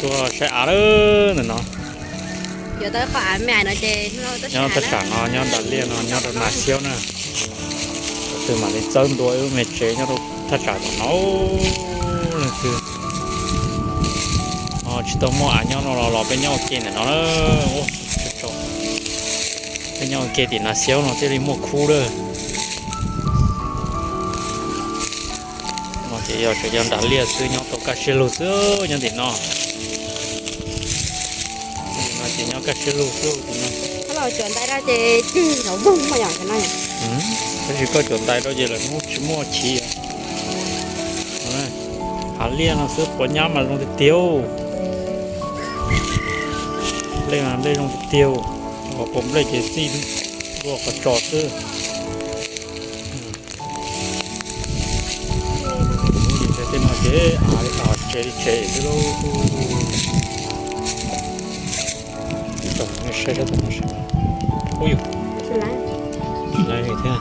Tuaj saib av lawm ntawm no. Nyob thaj tsam no, nyob nram liaj no, nyob rau Nas Xiaub na. Tus mam li txawb ntua ib lub me tsev nyob rau thaj tsam tom no. Leej twg tsis tau muaj av nyob no los los peb nyob ua ke ntawm no na. Peb nyob ua ke tim Nas Xiaub no thiaj li muaj khub lawm. No ces yog tseem yog nram liaj xwb, nyob tau kaj siab lug xwb nyob tim no. Tim no ces nyob kaj siab lug xwb tim no. Tab sis koj cuam ntais rau ces lawv hnub tsis muaj chiv. Hav liaj no xwb quav nyab mas zoo tiag tiag. Nplej mas nplej zoo tiag tiag. Quav nplej ces txij dua qhov tso xwb. Tej no ces av li qhov tsev li tsev xwb lauj. Tsom nej saib sab tom no seb. Ub yus, tsis laiv li thiab.